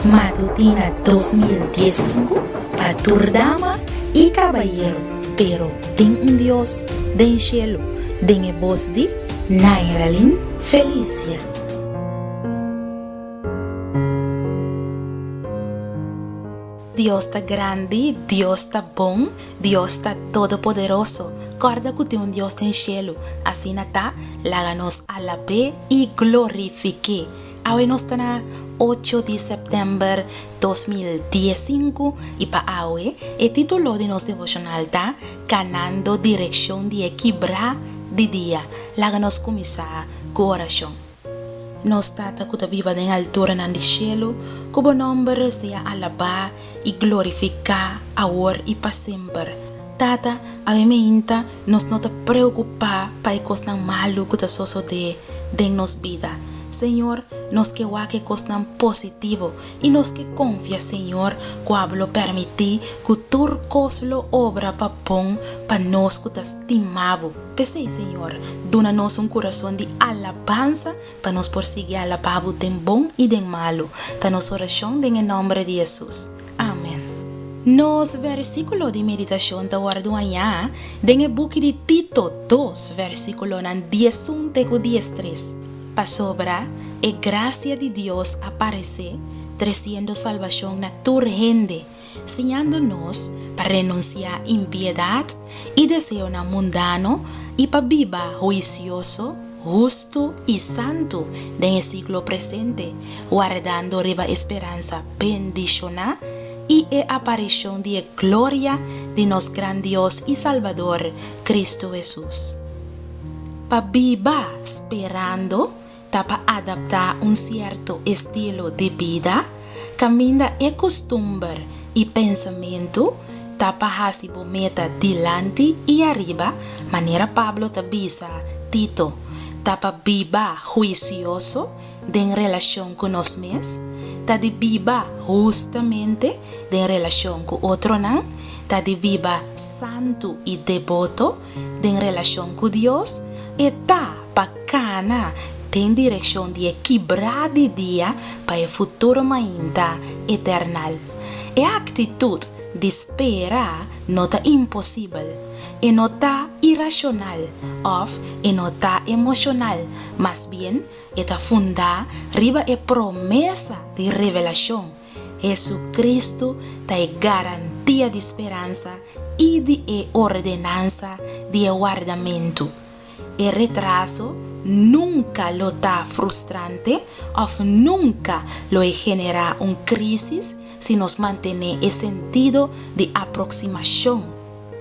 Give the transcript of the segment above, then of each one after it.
Matutina 2015 pa tur dama i kabayero, pero tin un Dios den shelu, den e bos di Nairalyn Felicia. Dios ta grandi, Dios ta bon, Dios ta todopoderoso. Kòrda ku tin un Dios den shelu. Asina ta, laga nos alab'é i glorifik'é. Awe nos ta na ocho di sèptèmber 2015 i pa awe e título di nos devoshonal ta Kanando Direkshon di e Kibrá di Dia. Laga nos kuminsá ku orashon. Nos Tata ku ta biba den alturanan di shelu, ku bo nòmber sea alabá i glorifiká awor i pa semper. Tata, awe meinta nos no ta preokupá pa e kosnan malu ku ta sosodé den nos bida. Señor, nos ke wak e kosnan positivo i nos ke konfia, Señor, ku abo lo pèrmití ku tur kos lo obra pa bon pa nos ku ta stima bo. P'esei, Señor, duna nos un kurason di alabansa pa nos por sigui alabá bo den bon i den malu. Ta nos orashon den e nòmber di Hesus. Amen. Nos versíkulo di meditashon ta wòrdu hañá den e buki di Tito dos, versíkulonan diesun te ku diestres. Pasobra e grasia di Dios a paresé, tresiendo salbashon na tur hende, siñando nos pa renunsiá impiedat i deseonan mundano i pa biba huisioso, hustu i santu den e siglo presente, wardando riba e speransa bendishoná i e aparishon di e gloria di nos gran Dios i Salbador, Kristu Hesus. Pa biba sperando ta pa adaptá un sierto estilo di bida kaminda e kustumber i pensamentu ta pa hasi bo meta dilanti i ariba, manera Pablo ta bisa Tito, ta pa biba huisioso den relashon ku nos mes, ta di biba hustamente den relashon ku otronan, ta di biba santu i deboto den relashon ku Dios, e ta pa kana den direkshon di e kibrá di dia pa e futuro mainta eternal. E aktitut di spera no ta imposibel, e no ta irashonal òf e no ta emoshonal, mas bien e ta fundá riba e promesa di revelashon, Jesucristo ta e garantia di speransa i di e ordenansa di e wardamentu. E retraso nunka lo ta frustrante òf nunka lo e generá un krísis si nos mantené e sentido di aproksimashon.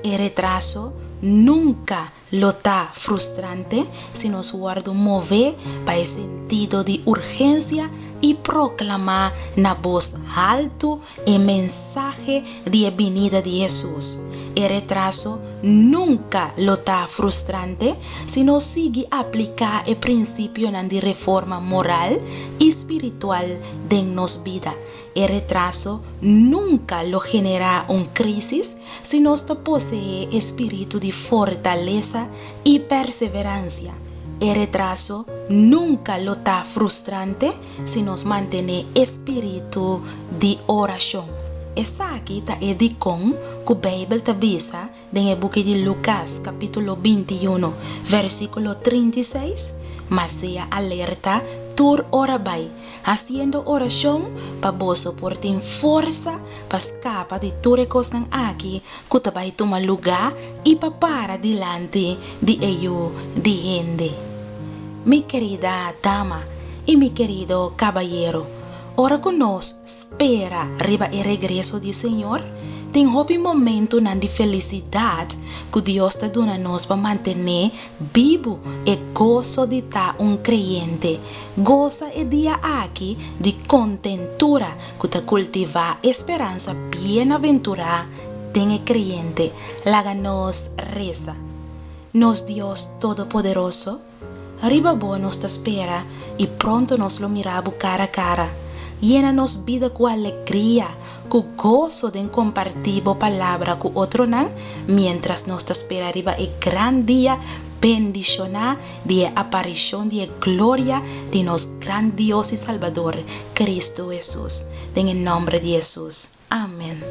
E retraso nunka Lo ta frustrante si nos wòrdu mové pa e sentido di urgensia i proklamá na bos haltu e mensahe di e binida di Hesus. E retraso nunka lo ta frustrante si nos sigui apliká e prinsipionan di reforma moral i spiritual den nos bida. E retraso nunka lo generá un krísis si nos ta poseé e spiritu di fortalesa i perseveransia. E retraso nunka lo ta frustrante si nos mantené e spiritu di orashon. Esaki ta e dikon ku Beibel ta bisa Den e buki di Lukas, kapítulo 21, versíkulo 36, Ma sea alerta tur ora bai, hasiendo orashon pa boso por tin forsa pa skapa di tur e kosnan aki ku ta bai tuma lugá i pa para dilanti di e Yu di hende. Mi kerida dama i mi kerido kabayero, Ora ku nos spera riba e regreso di Señor, tin hopi momentunan di felisidat ku Dios ta duna nos pa mantené bibu e goso di ta un kreyente. Gosa e dia aki di kontentura ku ta kultivá e speransa bienaventurá den e kreyente. Laga nos resa. Nos Dios Todopoderoso, Riba bo nos ta spera i pronto nos lo mira bo kara kara. Yena nos bida ku alegria, ku goso den kompartí bo palabra ku otronan miéntras nos ta spera riba e gran dia bendishoná di e aparishon di e gloria di nos gran Dios i Salbador, Kristu Hesus. Den e nòmber di Hesus. Amen.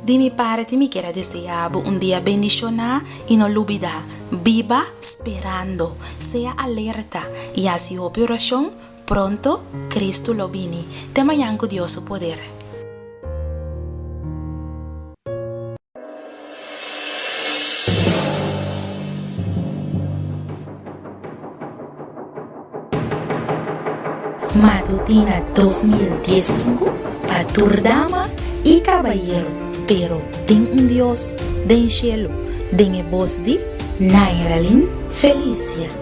Di mi parti mi kier a deseá bo un dia bendishoná i no lubidá, biba sperando, sea alerta i hasi hopi orashon, pronto Kristu lo bini. Te mañan ku Dios su poder. Matutina 2015 pa tur dama y cabayero, pero tin un Dios den cielo, den e bos di Nairalyn Felicia.